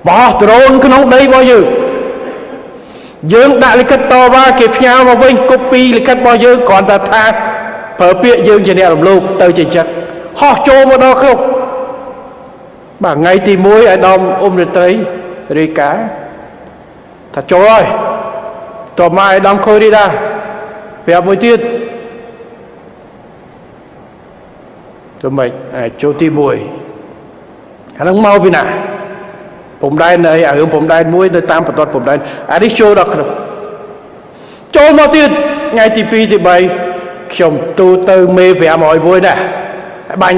បោះដ្រូនក្នុងដីរបស់យើងយើងដាក់លិខិតតវ៉ាគេផ្ញើមកវិញកូពីលិខិតរបស់យើងគ្រាន់តែថាប្រើពាក្យយើងជាអ្នករំលោភទៅជាចិត្តហោះចូលមកដល់ក្នុងបាទថ្ងៃទី1ឲ្យដំអ៊ុំរាត្រីរាយការណ៍ថាចូលហើយតមកឲ្យដំខូរីដាប្រាប់មួយទៀតទៅមិនអាចចូលទី1អានឹងមកពីណាព្រំដែនអីអារឿងព្រំដែនមួយនៅតាមបន្ទាត់ព្រំដែនអានេះចូលដល់ក្នុងចូលមកទៀតថ្ងៃទី2ទី3ខ្ញុំទូទៅមេ501ដែរហើយបាញ់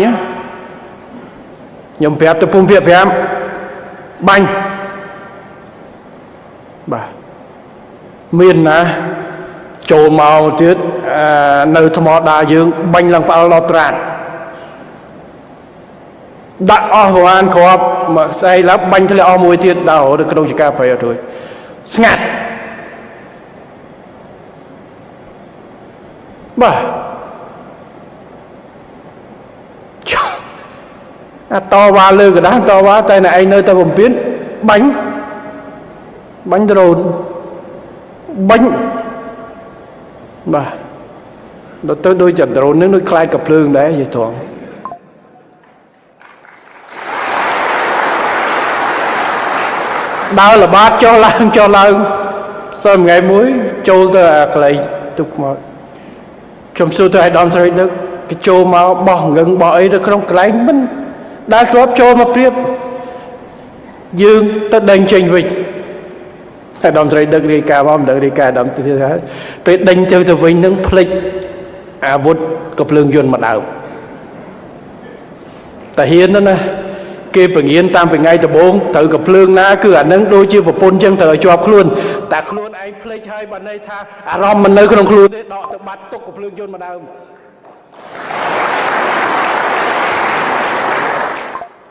ខ្ញុំប្រាប់ទៅភូមិភាគ5បាញ់បាទមានណាចូលមកទៀតនៅថ្មដាយើងបាញ់ឡើងផ្អើលដល់ត្រាតដាក់អស់ប្រហែលគ្រាប់មកស្អីឡើងបាញ់ធ្លាក់អស់មួយទៀតដល់នៅក្នុងចការប្រៃអត់រួចស្ងាត់បាទអាតវ៉ាលើកដាស់តវ៉ាតែអ្នកឯងនៅតែបំពេញបាញ់បាញ់ដ្រូនបាញ់បាទដល់ទៅដូចចដ្រូននឹងដូចខ្លាចកាភ្លើងដែរយីត្រង់ដើរល្បាតចុះឡើងចុះឡើងសើថ្ងៃមួយចូលទៅអាកន្លែងទុកមកខ្ញុំសួរទៅឲ្យដំស្រីនឹកគេចូលមកបោះងឹងបោះអីទៅក្នុងកន្លែងមិនដែលធ្លាប់ចូលមកព្រៀបយើងទៅដេញចេញវិញតែដំស្រីដឹករាយការណ៍មកមិនដឹងរាយការណ៍ដំទៀតហើយពេលដេញទៅទៅវិញនឹងភ្លេចអាវុធកំភ្លើងយន្តមកដើមតាហ៊ានណាគេបង្រៀនតាមពីថ្ងៃដំបូងត្រូវកំភ្លើងណាគឺអានឹងដូចជាប្រពន្ធចឹងត្រូវឲ្យជាប់ខ្លួនតែខ្លួនឯងភ្លេចហើយបើន័យថាអារម្មណ៍មិននៅក្នុងខ្លួនទេដកទៅបាត់ទុកកំភ្លើងយន្តមកដើម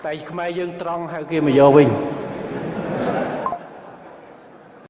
តែខ្មែរយើងត្រង់ហៅគេមកយកវិញ